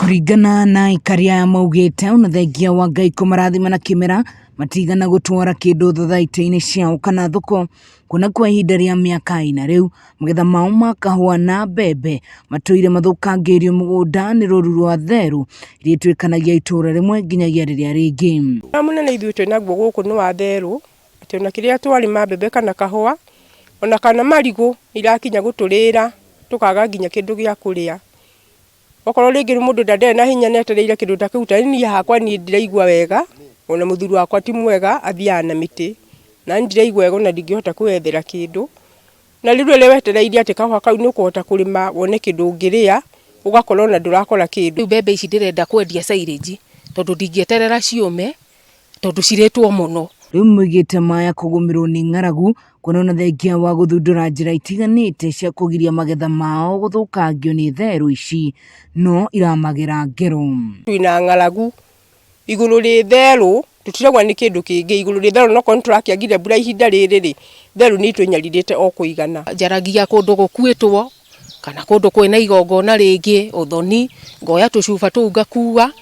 Kũringana na aikari aya maugĩte ona thengia wa Ngai kũmarathima na kĩmera matigana gũtwara kĩndũ thothaitĩ-inĩ ciao kana thoko kuona kwa ihinda rĩa mĩaka ĩna rĩu magetha mao ma kahũa na mbembe matũire mathũkangĩirio mũgũnda nĩ rũru rwa therũ iria ituĩkanagia itũra rĩmwe nginyagia rĩrĩa rĩngĩ. Thĩna mũnene ithuĩ twĩ naguo gũkũ nĩ wa therũ, atĩ ona kĩrĩa twarĩma mbembe kana kahũa, ona kana marigũ irakinya gũtũrĩra tũkaga nginya kĩndũ gĩa kũrĩa. Okorwo rĩngĩ mũndũ ndarĩ na hinya nĩ etereire kĩndũ ta kĩu, ta niĩ hakwa niĩ ndiraigua wega, ona mũthuri wakwa ti mwega athiaga na mĩtĩ, na niĩ ndiraigua wega ona ndingĩhota kwĩyethera kĩndũ. Na rĩu rĩrĩa wetereire atĩ kahũa kau nĩ ũkũhota kũrĩma wone kĩndũ ũngĩrĩa, ũgakora ona ndũrakora kĩndũ. Rĩu mbembe ici ndĩrenda kwendia silage tondũ ndingĩeterera ciũme tondũ cirĩtwo mũno. Rĩu moigĩte maya kũgũmĩrwo nĩ ng'aragu kuona ona thengia wa gũthundũra njĩra itiganĩte cia kũgiria magetha mao gũthũkangio nĩ therũ ici no iramagera ngero. Twĩna ng'aragu igũrũ rĩ therũ tũtirauga nĩ kĩndũ kĩngĩ igũrũ rĩ therũ nokorwo nĩtũrakĩagire mbura ihinda rĩrĩ rĩ, therũ nĩ itũnyarirĩte o kũigana. Njaragia kũndũ gũkuĩtwo kana kũndũ kwĩna igongona rĩngĩ ũthoni, ngoya tũcuba tũu ngakua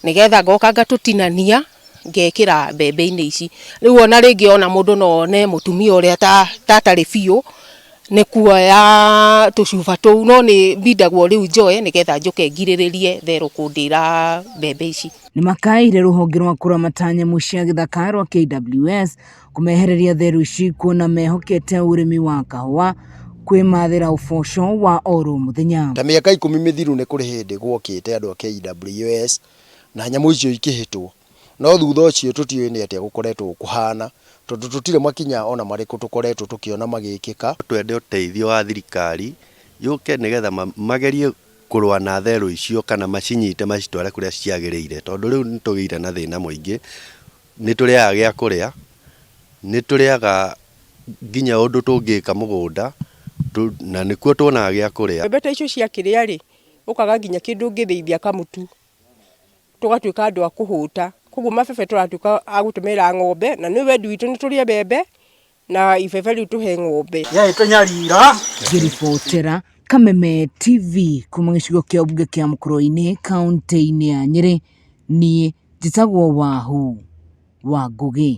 nĩgetha ngoka ngatũtinania ngekĩra mbembe-inĩ ici. Rĩu ona rĩngĩ ona mũndũ no one mũtumia ũrĩa ta atarĩ biũ nĩ kuoya tũcuba tũu, no nĩ mbindagwo rĩu njoe nĩgetha njũke ngirĩrĩrie therũ kũndĩra mbembe ici. Nĩmakaĩire rũhonge rwa kũramata nyamũ cia gĩthaka rwa KWS kũmehereria therũ ici kuona mehokete ũrĩmi wa kahũa kwĩmathĩra ũboco wa oro mũthenya. Ta mĩaka ikũmi mĩthiru nĩ kũrĩ hĩndĩ gwokĩte andũ a KWS na nyamũ icio ikĩhĩtwo, no thutha ũcio tũtiũĩ nĩ atĩa gũkoretwo kũhana tondũ tũtirĩ makinya ona marĩkũ tũkoretwo tũkĩona magĩkĩka. Twende ũteithio wa thirikari yũke nĩgetha magerie kũrũa na therũ icio kana macinyite macitware kũrĩa ciagĩrĩire tondũ rĩu nĩ tũgĩire na thĩna mũingĩ, nĩ tũrĩaga gĩa kũrĩa, nĩ tũrĩaga nginya ũndũ tũngĩka mũgũnda na nĩkuo tuonaga gĩa kũrĩa. Mbembe ta icio ciakĩrĩa rĩ, ũkaga nginya kĩndũ ũngĩthĩithia kamũtu, tũgatuĩka andũ a kũhũta. Koguo mabebe tũratuĩka a gũtũmĩra ng'ombe, na nĩ wendi witũ nĩ tũrĩe mbembe, na ibebe rĩu tũhe ng'ombe. Yaĩtũnyarira. Ngĩribotera Kameme TV kuma gĩcigo kĩa ũmbunge kĩa Mũkũrwe-inĩ kaũntĩ-inĩ ya Nyĩrĩ, niĩ njĩtagwo Wahu wa Ngũgĩ.